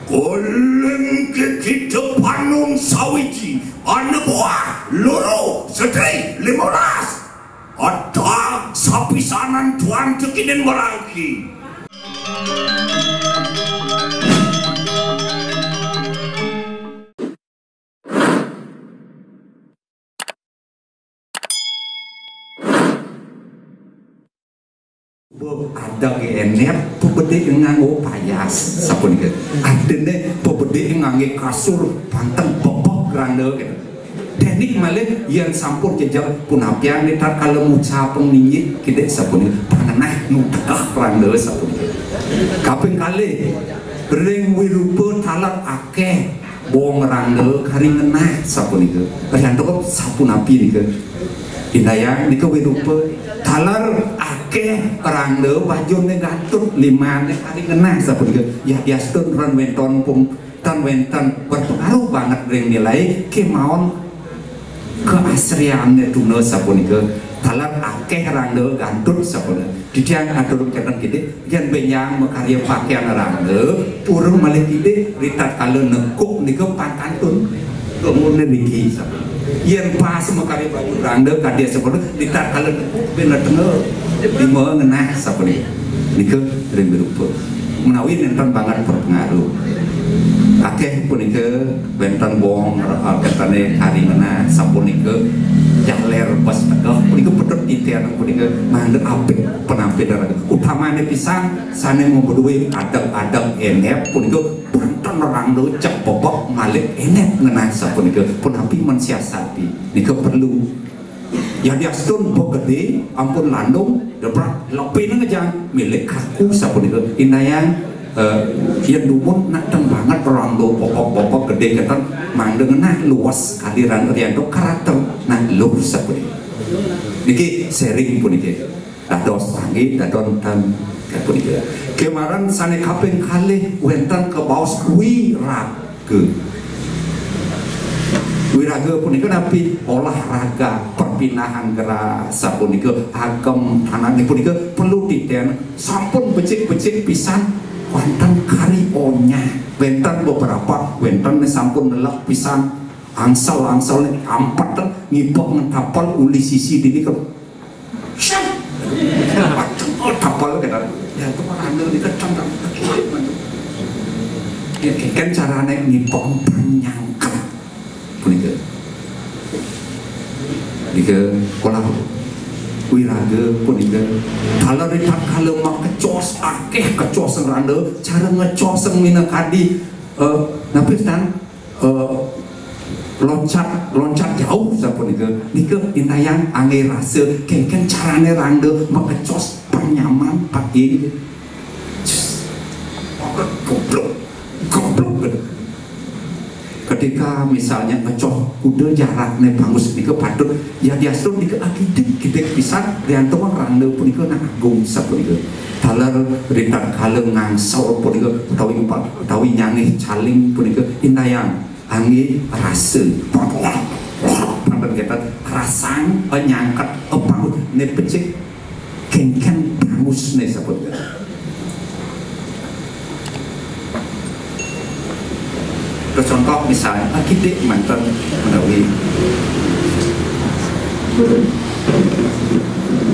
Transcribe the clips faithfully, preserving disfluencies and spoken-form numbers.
Koleng ke kita panung sawiji, ana buah, loro, setri, limolas. Ada sapisanan tuan tekinin merangki. Bo ada ge enet, pebede nganggo payas, sapunika. Artine pebede ngangge kasur, panteng bebek randa gitu. Denik malih yen sampun jejel punapian ni tatkala mucapeng ninggih, kidek sapunika. Pangenah nu tegeh randa sapunika. Kaping kalih, ring wirupa taler akeh bong randa kari ngenah sapunika. Riantuk sapunapi nika? Indayang nika wirupa. Taler akeh randa bajune gantut limane kari ngenah sapunika. Yadiastun ran wenten pun tan wenten berpengaruh banget ring nilai kemawon keasriane tuna sapunika. Taler akeh randa gantut sapunika. Titiang atur kenten kidik, yen benjang makarya pakaian randa, purun malih kidik, ritatkala nekuk nika pantantun. Kemune niki sapunika. Yen pas makarya baju randa kadi sapunika, ritatkala nekuk ben tenga lima ngenah sapunika. Nika ring rupa. Menawi nenten banget berpengaruh. Akeh punika wenten bong, eh, ketane kari ngenah sapunika jaler bes tegeh punika petut titian punika mangda apik penampilan. Utamane pisan sane maduwe adeg-adeg enet punika banten randa cek bebek malih enet ngenah sapunika. Punapi mensiasati nika perlu. Yadiastun bok gede ampun landung, debrak lepin ngejang milik kaku sapunika. Indayang, eh, yen dumun nak teng banget randa bebek-bebek gede keten mangda ngenah luas kadiran rianto karater nak luh sapunika. Niki sharing puniki. Dados tanggi dadon ten kapunika. Kemaran sane kaping kalih wenten kabaos wiraga. Wiraga punika napi? Olahraga, perpindahan gerak, sapunika agem tanah punika perlu titen. Sampun becik-becik pisan wenten kari onyah. Wenten beberapa, wenten sampun nelak pisan angsel-angsel ampet ngipek ngetapel uli sisi dini ke Syah! Pacengol tapal kena. Ya, itu mah randa nika cang tak kuat, man. Ya, kan carane ngipeng panyangkep. Punika. Nika, kolah wiraga punika. Taler ritatkala makecos, akeh kecos randa, cara ngecos minakadi, eh, napi tan? Eh, loncat, loncat jauh sapunika. Nika indayang angge rasa kengken carane randa makecos panyaman pating. Goblok, goblok. Ketika misalnya ngecos kuda jarakne pangus nika patut yadiastun nika akidik-kidik pisan riantuan randa punika nak agung sapunika. Taler ritatkala ngangsel punika utawi empat utawi nyangih caling punika indayang angge rasa. Panten ketan rasang, eh, nyangket, eh, pangus ne pecik kengken pangus ne sapunika. Terus contoh misalnya, ah, kidik manten menawi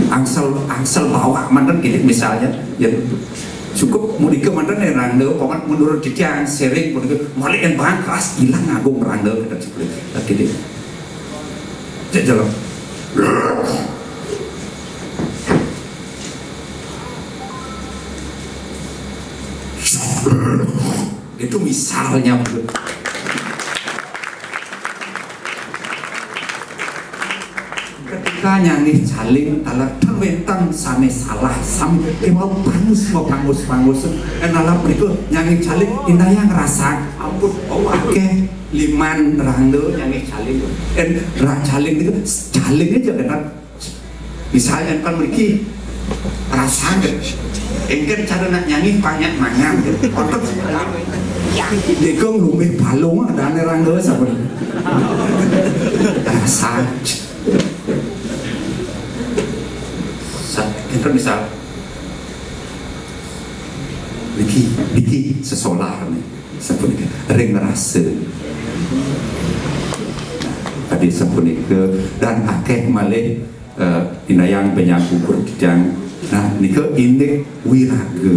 angsel, angsel bawak manten kidik misalnya, ya cukup munika manten yang randa, paman menurut titiang sering munika malik yang bang keras hilang agung randa kita cukup. Ah, kidik. Cek jalan. Itu misalnya, Bu. Ketika nyangih caling, taler ten wenten sane salah, sami kemau pangus, mau pangus, pangus. Enala berikut nyangih caling, indayang rasa, ampun, oh, akeh liman rangda nyangih caling. En ra-, caling itu, caling aja kan. Misalnya kan mriki rasane. Engken cara nak nyanyi banyak mangan. Konten dikung lumbih palung adane rangda sampun. Dasar. Sa-, enten misal. Niki, niki sesolah nih. Sapunika ring rasa. Tadi sapunika dan akeh malih eh, indayang benjang gugur titiang. Nah, nika indik wiraga.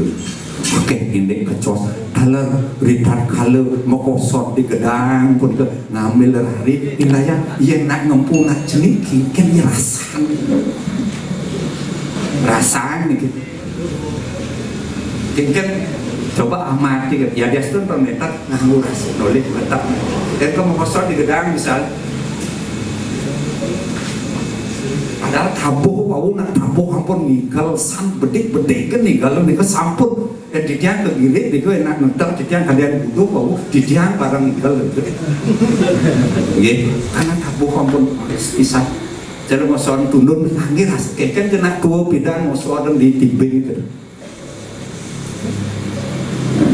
Akeh indik kecos. Taler ritatkala makosot di gedang punika ngambil rari indayang yen nak ngempu nak ceniki ken rasan. Rasan niki. Ken coba amati ya dia sudah termeter nganggo rasa nolih tetap. Yen makosot di gedang misal padahal tabuh wau nak tabuh ampun ngikel san bedik-bedik ke ngikel nika sampun. Eh, titiang kegilik nika enak ngeter titiang kalian butuh wau titiang bareng ngikel gitu. Nggih, karena tabuh ampun pisan. Jadi mosoan tundun nggih ras keken kena tua pidang mosoan di tibing gitu.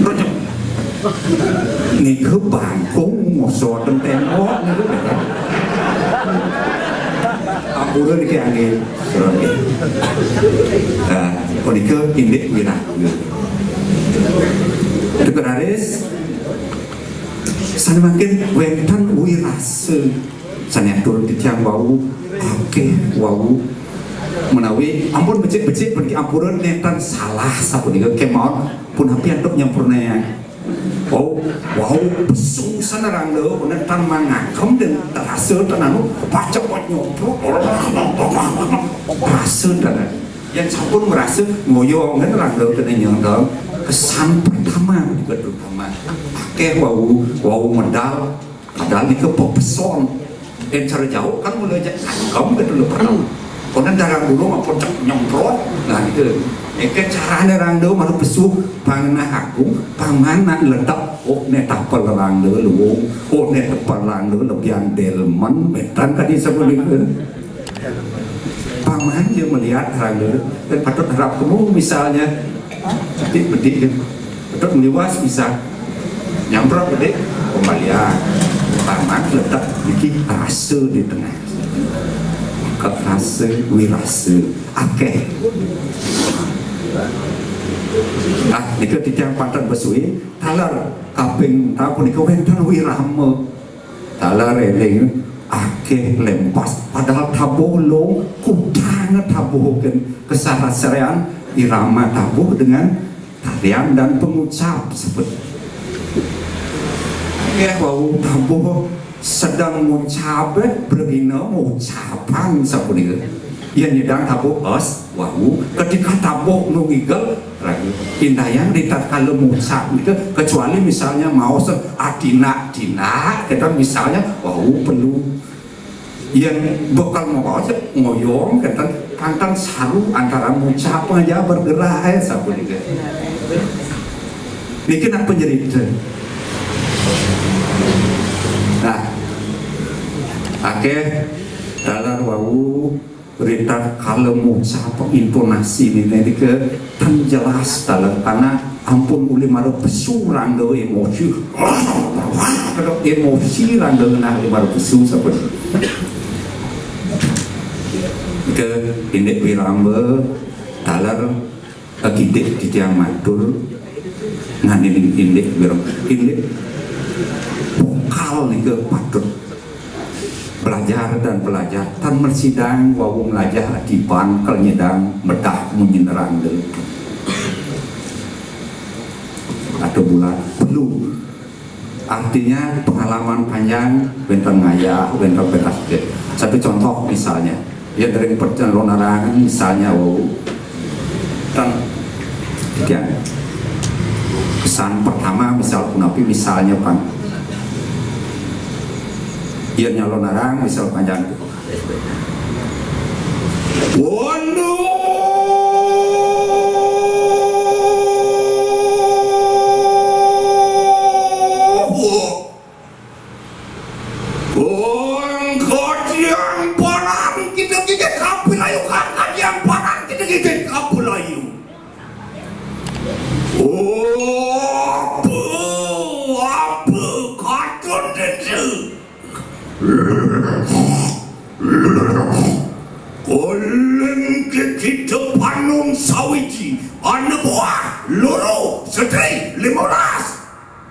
Rojok. Nika bangkung mosoan tembok niku. Ampura niki angin. Nah, punika indik wiraga. Itu raris sane mangkin wenten wirasa sane atur titiang wau akeh wau menawi ampun becik-becik puniki ampura nenten salah sapunika kemawon punapi antuk nyampurnayang. Oh, wau pesu sana rangda nenten mangakem dan terasa tenanu pacak nyomprot rasa tenan. Yang sampun merasa ngoyongan rangda kena nyondong kesan pertama juga terutama akeh wau wau medal padahal nika pepeson. Yang cara jauh kan mulai aja angkem gitu loh pernah. Konen darah burung apa cek nyemprot nah gitu. Eke carane rangda malu pesu pangenah aku pangan nak ledak oh ne tapel rangda luwung oh ne tapel rangda lebihan delmen metan tadi sebut itu. Paman dia melihat rangda dan patut harap kamu misalnya bedik-bedik kan patut meliwas bisa nyamprot bedik pembalian paman letak niki rasa di tengah ke rasa wirasa akeh. Nah, nika titiang panten besui taler kaping taun punika wenten wirama. Taler eling akeh lempas padahal tabuh long kudang tabuh ken kesarasrean irama tabuh dengan tarian dan pengucap sebut. Akeh wau tabuh sedang ngucap eh, bergina ngucapan sapunika. Yen nyedang tabuh es wau ketika tabuh nu ngigel ragu. Indayang di tatkala mucap gitu kecuali misalnya maos atina tina kita misalnya wau perlu yang bakal maos ngoyong kita pantan saru antara mucap aja bergerak eh sapu gitu. Niki nak penyerita. Nah, akeh dalam wau Rita kalau mau sapa intonasi ini tadi ke tan jelas dalam karena ampun uli maru pesu rangga emosi. Kalau emosi rangga nah uli maru pesu sapa ke indik wiramba taler Kidik titiang matur nganiling indik wirang indik vokal nika patut belajar dan belajar tan mersidang wau melajah adipan kel nyedang bedah munyi nerang dulu. Atau bulan perlu artinya pengalaman panjang wenten ngayah wenten petas. Satu contoh misalnya ya dari perjalanan misalnya wau tan ya pesan pertama misal punapi misalnya pan ya nyalon arang misal panjang Waduh. Wong kadiang paran kita gigit kapilayu kan kadiang paran kita gigit kapilayu. Apa apa katon dende. Koleng kita panung sawiji Ana buah loro, setri lima belas.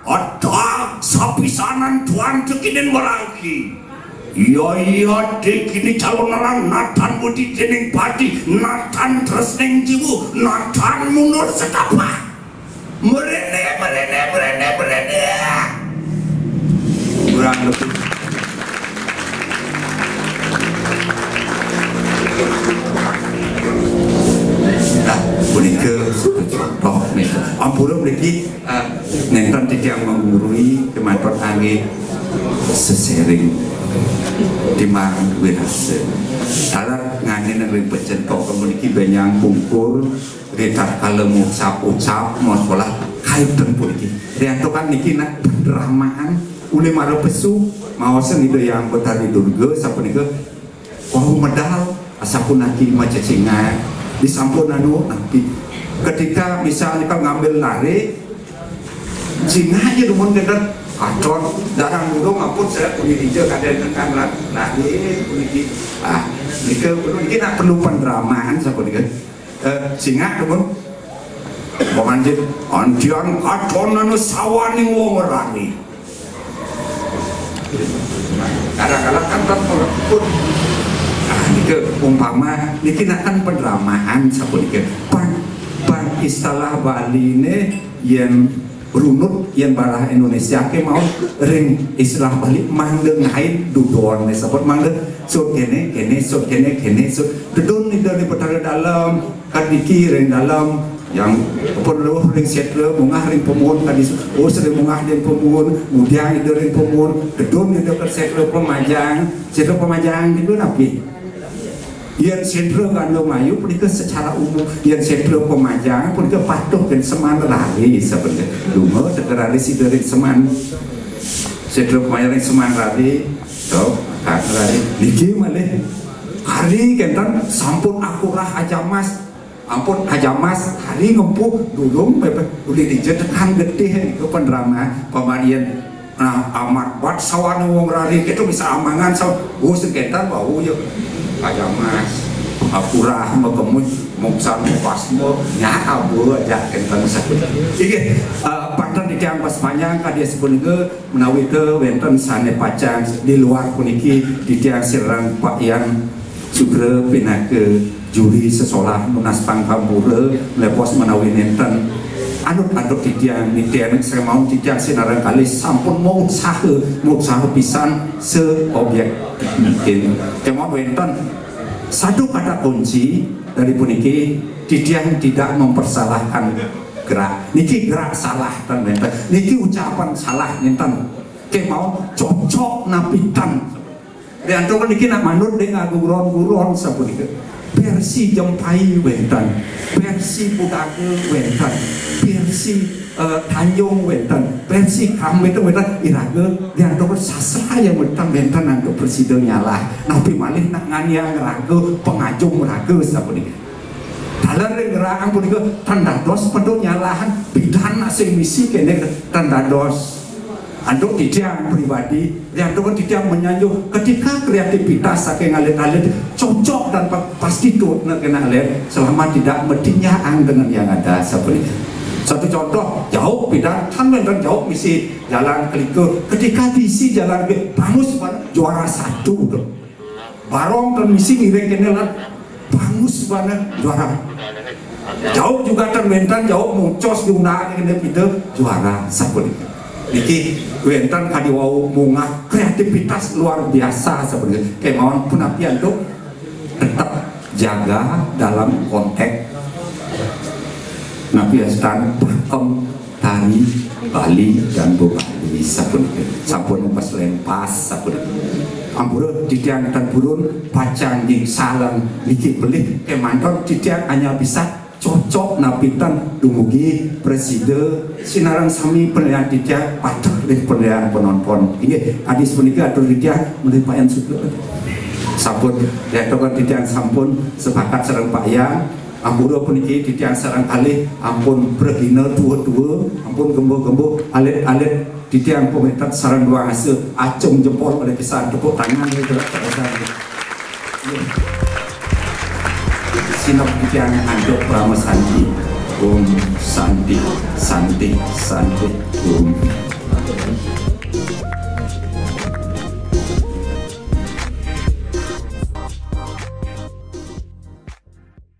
Ada sapisanan tuan tekinin merangki. Iya, iya, dek ini calon orang natan budi dening pati, natan tresning jiwa, natan mundur setapak. Merene, merene, merene, merene. Kurang lebih. Nah, punika contoh nih. Ampura mriki, eh, nenten titiang menggurui kematon angge sesering timang wirasa. Taler ngangge ring pecen kok puniki benyang pungkur, ritatkala ngucap-ucap, masolah kaiten puniki. Riantukan niki nak pendramaan uli mara pesu, maosen Ida Yang Betari Durga, sapunika, wau medal, asapunaki macecingak, disampun anu, napi. Ketika misalnya kalau ngambil lari, cingak aja dumun kenten, kacon, darang burung, ampun saya kulit hijau, kadang dengan lari, puniki. Ah, nika, puniki nak perlu pendramaan, sapunika. Eh, singak, dumun. Pamanjit, antian katon anu sawaning wong rani. Kadang-kadang kan, kan, pun. Nah, nika umpama, niki nakan pendramaan sapunika. Pang, pang istilah Bali ne yen runut, yen barah Indonesia ke mau ring istilah Bali mangda ngait dudon ne, sebut mangda sut kene, kene, sut kene, kene, sut. Dedun Ida ne Betara Dalem, kadiki ring dalem, yang pun luh ring setra, mungah ring pemun, kadi su-, oh, sering mungah ring pemun, mudiang Ida ring pemun, dedun Ida ke setra pemajang, setra pemajang itu napi? Yen setra Gandamayu punika secara umum, yen setra pemajang punika patuh ring seman rari sabener. Lunga teka rari sida ring seman. Setra pemajang ring seman rari, to, maka rari. Niki malih hari kenten sampun akurah ajamas. Ampun ajamas hari ngempuh durung pepe uli dija tekan getih nika pendrama pamarian. Nah, amat bat sawana wong rari kita bisa amangan sa, oh, sengketan bau ya. Ajamas, akurah, mekemuj, mungsan, pasmo, nya abu aja kenten sa. Inggih, eh, panten titiang pas panjang kadi sapunika menawi ke wenten sane pacang di luar puniki titiang sirang Pak Yang Sugra pinaka juri sesolah nunas pangkampura, lepos menawi nenten. Anut-anut titiang, nitian semaun titiang sinareng kalih sampun mausaha, mausaha pisan seobjek mungkin. Kemawon wenten satu kata kunci dari puniki, titiang tidak mempersalahkan gerak. Niki gerak salah ten wenten. Niki ucapan salah nenten. Kemawon cocok napitan. Riantukan niki nak manut dek ngagung ron-guron sapunika. Versi Jempai wenten, versi Pudaga wenten, versi, eh, Tanjung wenten, versi Kram wenten, wenten, iraga riantukan sastra yang wenten, wenten antuk presiden nyalah. Napi malih nak nganiang raga, pengajum raga sapunika. Taler ring gerang punika tan dados peduk nyalahan pidan sing misi kene tan dados. Antuk titiang pribadi, riantukan titiang menyanjung ketika kreativitas saking alit-alit cocok dan pa-, pasti tut kena alit selama tidak bertinjaan dengan yang ada sapunika. Satu contoh, jauh pidan, tan wenten jauh misi jalan kelika. Ketika diisi jalan ke, bagus banget, juara satu tuh. Barong tan misi ngiring kene lan bagus banget juara. Jauh juga tan wenten jauh mucos diundang kene pida juara sapunika. Niki wenten kadi wau mungah kreativitas luar biasa sapunika. Kemawon punapi antuk tetap jaga dalam konteks napi astan pakem tari Bali dan Bali sapunika. Sampun pas lempas sapunika. Ampura titiang tan purun pacang nyingsal niki pelih kemanten titiang hanya bisa cocok napitan dumugi presida sinareng sami penilaian titiang patuh ring penilaian penonton. Inggih, adi sapunika atur titiang menawi payan suka. Sampun, diatokan titiang sampun sepakat sareng Pak Yang. Ampura puniki titiang sareng kalih ampun pragina tua-tua, ampun gembuh-gembuh, alit-alit titiang pamitet sareng duang asa acung jempol oleh pisan tepuk tangan ring gerak teresan. Sinep titiang antuk Parama Santi. Om Santi, Santi, Santi, Om.